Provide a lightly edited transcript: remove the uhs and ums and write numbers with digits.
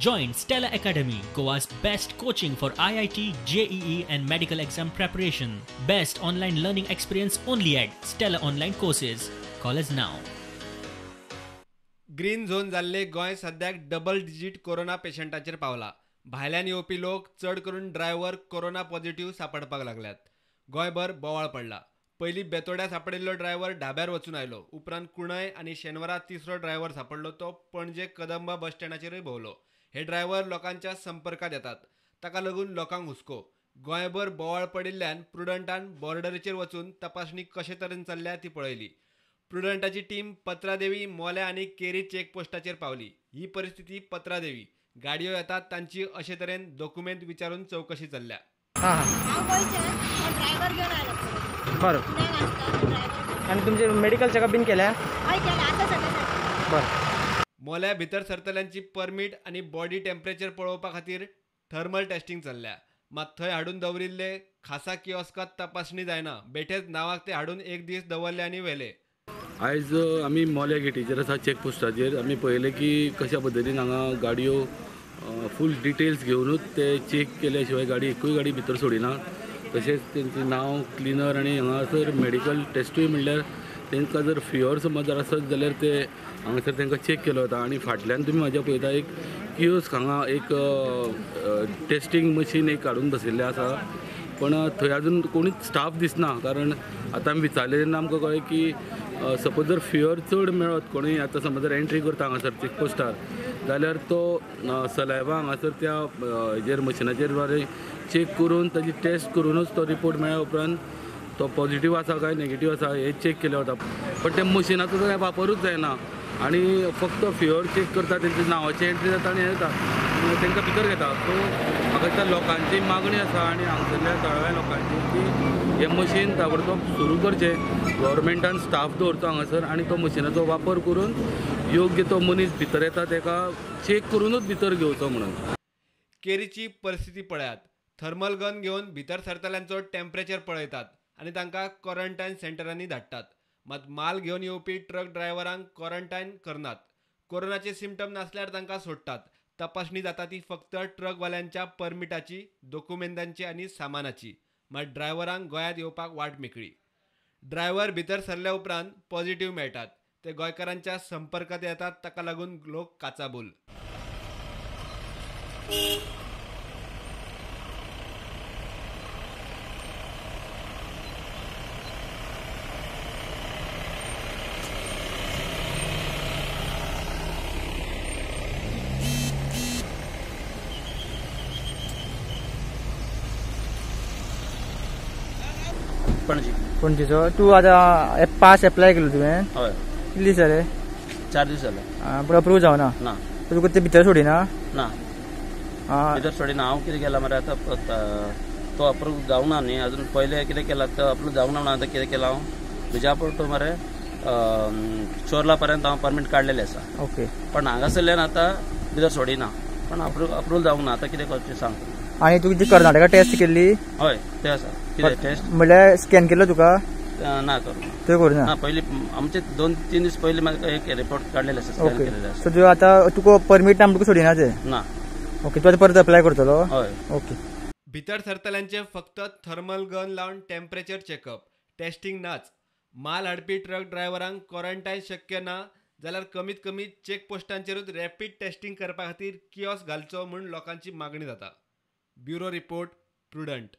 Join Stella Academy, Goa's best coaching for IIT, JEE and medical exam preparation. Best online learning experience only at Stella Online Courses. Call us now. Green zone जाल्ले गोंय सद्याक double digit corona पेशंटाचेर पावला. भायल्यान येवपी लोक चड करून driver corona positive सापडपाक लागल्यात. गोंयभर बोवाळ पडला. पयलीं बेतोड्या सापडिल्लो ड्रायव्हर ढाब्यार वचून आयलो. उपरांत कुणय आनी शेनवारा तिसरो ड्रायव्हर सापडलो तो पणजे कदंबा बस स्टँडाचेरूय भोंवलो. हे ड्रायव्हर लोकांच्या संपर्कात येतात, ताका लागून लोकांक हुस्को. गोंयभर बोवाळ पडिल्ल्यान प्रुडंटान बॉर्डरीचेर वचून तपासणी कशे तरेन चल्ल्या ती पळयली. प्रुडंटाची टीम पत्रादेवी, मोल्या आनी केरी चेकपोस्टाचेर पावली. ही परिस्थिती पत्रादेवी गाडयो येतात तांची अशे तरेन दोकुमेंत विचारून चवकशी चल्ल्या. बरं, आनी तुमचे मेडिकल चेकअप बीन केल्या? बरं. मोल्या भितर सरतल्यांची परमीट आनी बॉडी टेम्परेचर पळोवपा खातीर थर्मल टेस्टिंग चल्ल्या. मात थंय हाडून दवरिल्ले खासा किओस्कात तपासणी जायना. बेठेच नांवाक ते हाडून एक दीस दवरले आनी व्हेले. आयज आमी मोल्या गेटीचेर आसा, चेकपोस्टाचेर. आमी पळयलें की कशा पद्दतीन हांगा गाडयो फूल डिटेल्स घेवनूच ते चेक केल्या शिवाय गाडी एकूय गाडी भितर सोडिना. तशेंच तेंचें नांव, क्लिनर आनी हांगासर मेडिकल टेस्टूय म्हणल्यार तांकां जर फिवर समज जर आसत जाल्यार ते हांगासर तांकां चेक केलो वता. आनी फाटल्यान तुमी म्हाज्या पळयता एक कियोस्क, हांगा एक टेस्टींग मशीन एक हाडून बसयल्लें आसा, पण थंय अजून कोणीच स्टाफ दिसना. कारण आतां आमी विचारलें तेन्ना आमकां कळ्ळें की सपोज जर फिवर चड मेळत कोणूय आतां समज जर एंट्री करता हांगासर चेकपोस्टार जाल्यार तो सलायवा हांगासर त्या हेजेर मशिनाचेर बरें चेक करून ताजी टेस्ट करूनच तो रिपोर्ट मेळ्ळ्या उपरांत तो पॉझिटिव्ह आसा काय नेगेटिव्ह आसा हें चेक केलें वता. पण त्या मशिनाचो कांय वापरूच जायना आनी फक्त फिवर चेक करता, तेंच्या नांवाची एंट्री जाता आनी हें जाता, तांकां भितर घेता. सो म्हाका दिसता लोकांची मागणी आसा आनी हांगसरल्या थळाव्या लोकांची की हें मशीन ताबडतोब सुरू करचें, गव्हर्मेंटान स्टाफ दवरचो हांगासर आनी तो मशिनाचो वापर करून योग्य तो मनीस भितर येता ताका चेक करूनच भितर घेवचो म्हणून. केरीची परिस्थिती पळयात. थर्मल गन घेवन भितर सरतल्यांचो टेम्परेचर पळयतात आनी तांकां क्वॉरंटायन सेंटरांनी धाडटात. मात माल घेवन येवपी ट्रक ड्रायव्हरांक क्वॉरंटायन करनात. कोरोनाचे सिमटम नासल्यार तांकां सोडटात. तपासणी जाता ती फक्त ट्रकवाल्यांच्या परमिटाची, दोकुमेंतांची आनी सामानाची. मात ड्रायव्हरांक गोंयांत येवपाक वाट मेकळी. ड्रायव्हर भितर सरल्या उपरांत पॉझिटिव्ह मेळटात. ते गोंयकारांच्या संपर्कात येतात, ताका लागून लोक काचाबूल. पणजी. पणजीचो. तूं आतां पास एप्लाय केलो तुवें? हय. कितले दीस जाले? 4 दीस जाले. पूण अप्रूव जावना? ना. तुका ते भितर सोडिना? ना, भितर सोडिना. हांव कितें केलां मरे आतां तो अप्रूव जावना न्ही अजून. पयलें कितें केलां तो अप्रूव जावना म्हणून आतां कितें केलां हांव बिजापूर टू मरे चोर्ला पर्यंत हांव परमीट काडलेलें आसा. ओके. पण हांगासरल्यान आतां भितर सोडिना, पण अप्रूव जावना. आतां कितें करचें सांग. आनी तुजी ती कर्नाटका टेस्ट केल्ली? हय, ते आसा. कितें टेस्ट म्हणल्यार स्कॅन केल्लो तुका? ना करूं. तुवें करूं ना? ना, पयलीं आमचे 2-3 दीस पयलीं म्हाका एक रिपोर्ट काडलेले आसा, स्कॅन केलेले आसा. सो तुवें आतां तुका परमीट ना म्हणटकूच सोडिना ते? ना. ओके, तूं आतां परत अप्लाय करतलो? हय. ओके. भितर सरतल्यांचे फक्त थर्मल गन लावन टेम्परेचर चेकअप, टेस्टिंग नाच. माल हाडपी ट्रक ड्रायव्हरांक क्वॉरंटायन शक्य ना जाल्यार कमीत कमी चेकपोस्टांचेरूच रॅपीड टेस्टिंग करपा खातीर किओस्क घालचो म्हूण लोकांची मागणी जाता. Bureau report, Prudent.